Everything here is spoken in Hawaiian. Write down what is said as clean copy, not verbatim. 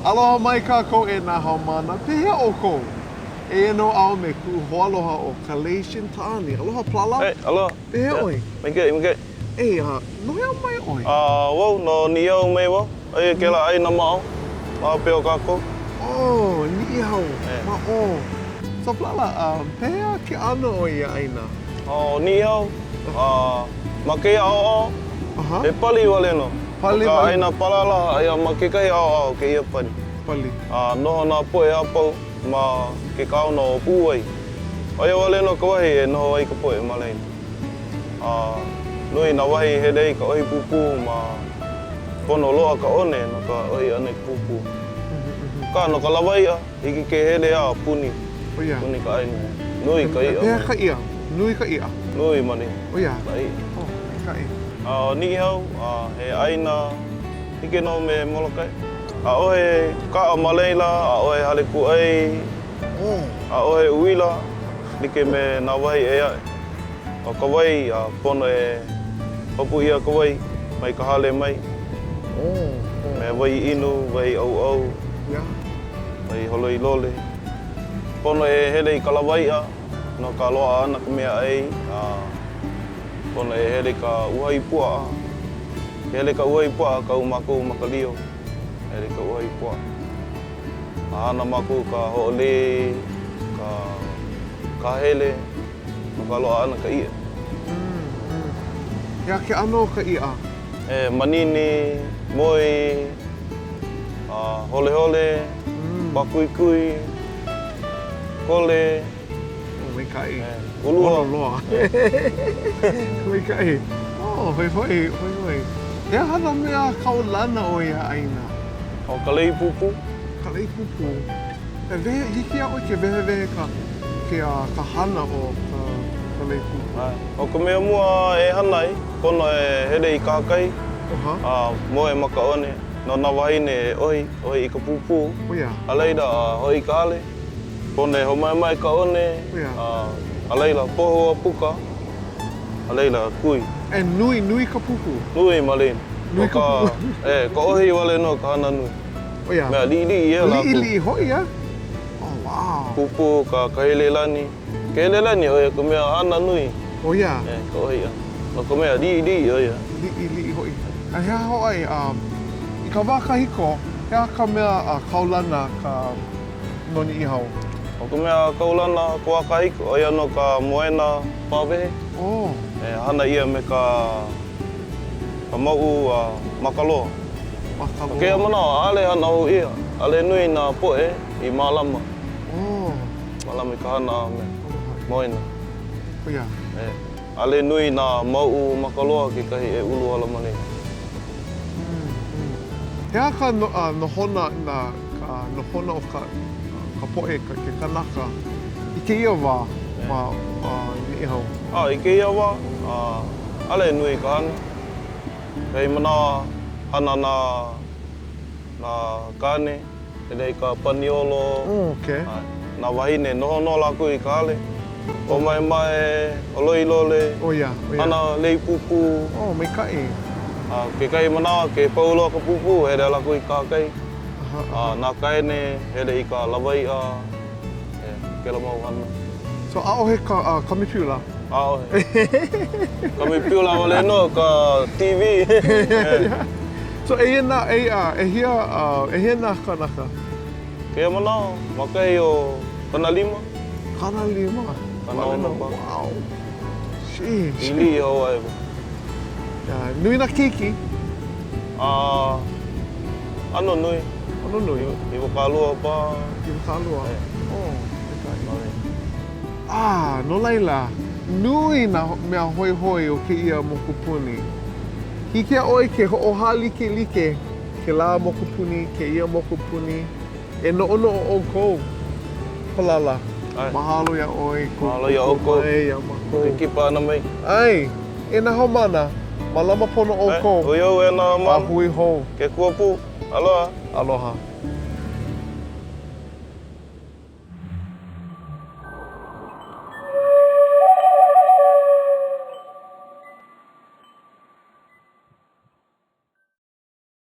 Aloha mai kākou e nā haumāna, pehea ʻoukou? Eia nō au me kuʻu hoaloha ʻo Kalei Shintani. Aloha Palala. Hey, aloha. Pehea ʻoe? Maikaʻi, maikaʻi. Ei, a no hea mai ʻoe? A, wau, no Niʻihau mai wau. Aia kēlā ʻāina ma ʻō, ma hope o kākou. Oh, Niʻihau, ma ʻō. So Palala, um, pehea ke ʻano o ia ʻāina? ʻO Niʻihau, a, ma kēia ʻaoʻao, uh-huh. he pali wale nō. Pali ʻO ka wale. ʻāina palala, aia ma kekahi ʻaoʻao o kēia pali. Pali. A noho nā poʻe a pau ma ke kaona o Puʻuwai. ʻO ia wale nō ka wahi e noho ai ka poʻe ma laila. A nui nā wahi i hele ai ka ʻohi pūpū ma pono loa ka one no ka ʻohi ʻana i ka pūpū. Akā, no ka lawaiʻa, hiki ke hele a puni, puni ka ʻāina. Nui ka iʻa. Pehea ka iʻa? Nui ka iʻa? Nui malia. ʻO ia? Ka iʻa. Oh, maikaʻi. A ʻo Niʻihau, a he ʻāina like nō me Molokai. ʻAʻohe kaʻa ma laila, ʻaʻohe hale kūʻai, ʻaʻohe uila, like me nā wahi ʻē aʻe. ʻO ka wai, a pono e hopu ʻia ka wai mai ka hale mai. Me wai inu, wai ʻauʻau, wai holoi lole. Pono e hele i ka lawaiʻa no ka loaʻa ʻana ka meaʻai, a pono e hele i ka uhaī puaʻa. Ke hele ka uhaī puaʻa, kau mākou ma ka lio, hele i ka uhaī puaʻa. A hana mākou ka hoʻolei, ka kahele. No ka loaʻa ʻana ka iʻa. He aha ke ʻano o ka iʻa? He manini, moi, a holehole, pākuikui, kole. Oh, maikaʻi. Ulua. ʻOno loa. Maikaʻi. Oh, hoihoi, hoihoi. He aha nā mea kaulana o ia ʻāina? ʻO ka lei pūpū. Ka lei pūpū. E wehe, hiki iā ʻoe ke wehewehe ka, ke, ka hana o ka, ka lei pūpū. ʻAe. ʻO ka mea mua e hana ai, pono e hele i kahakai, uh-huh. a moe ma ka one no nā wāhine e ʻohi, ʻohi i ka pūpū. ʻO ia. A laila, a hoʻi i ka hale, pono e hoʻomaʻemaʻe ka one, ʻO ia. a, a laila, pohu a puka, a laila, kui. E nui, nui ka pūpū. Nui malia. Nui ka pūpū. ʻE, ka ʻohi wale nō ka hana nui. ʻO ia. Mea liʻiliʻi ia lākou. Liʻiliʻi hoʻi, a? Oh, wow. Pūpū ka Kahelelani. Kahelelani ʻo ia ka mea hana nui. ʻO ia? E, ka ʻohi ʻana. No ka mea, liʻiliʻi ʻo ia. Liʻiliʻi hoʻi. A he aha hoʻi, um, i ka wā kahiko, he aha ka mea a kaulana ka no Niʻihau? ʻO ka mea kaulana ka wā kahiko, ʻo ia nō ka moena pāwehe. Oh. E hana ʻia me ka. Ka mauʻu a makaloa. Makaloa. I kēia manawa, ʻaʻole hana hou ʻia. ʻAʻole nui nā poʻe i mālama. Oh. Mālama i ka hana a me moena. ʻO ia. E. ʻAʻole nui nā mauʻu makaloa kekahi e ulu ala ma nei. He aha ka nohona nā ka nohona o ka ka poʻe ka ke kanaka i kēia wā ma Niʻihau? A i kēia wā, a ʻaʻole nui ka hana. Kekahi manawa, hana nā, nā kāne, hele i ka paniolo. Oh, okay. Nā wāhine, noho nō lākou i ka hale. Hoʻomaʻemaʻe, holoi lole. ʻO ia, ʻo ia. Hana lei pūpū. Oh, maikaʻi. A kekahi manawa, ke pau loa ka pūpū, hele lākou i kahakai. A nā kāne, hele i ka lawaiʻa, e, kēlā mau hana. So, ʻaʻohe ka, uh, kamepiula? ʻAʻohe. Kamepiula wale nō ka TV. So, eia nā, eia, ʻehia, uh, ʻehia nā kānaka? Kēia manawa, ma kahi o 50. 50? 60 paha. Wow. Sheesh. Liʻiliʻi hou aʻe. Yeah, nui nā keiki? A, ʻano nui. ʻAno nui. 20 paha. 20? Oh, maikaʻi. Ah, no laila, nui nā mea hoihoi o kēia mokupuni. Hiki iā ʻoe ke hoʻohālikelike kēlā mokupuni, kēia mokupuni. E noʻonoʻo ʻoukou, Palala. ʻAe. Mahalo iā ʻoe i kou Mahalo iā ʻoukou. mai iā mākou. Ke kipa ʻana mai. ʻAe, e nā haumāna, mālama pono ʻoukou. ʻAe, hui hou e nā haumāna. A hui hou. Ke Akua pū. Aloha. Aloha.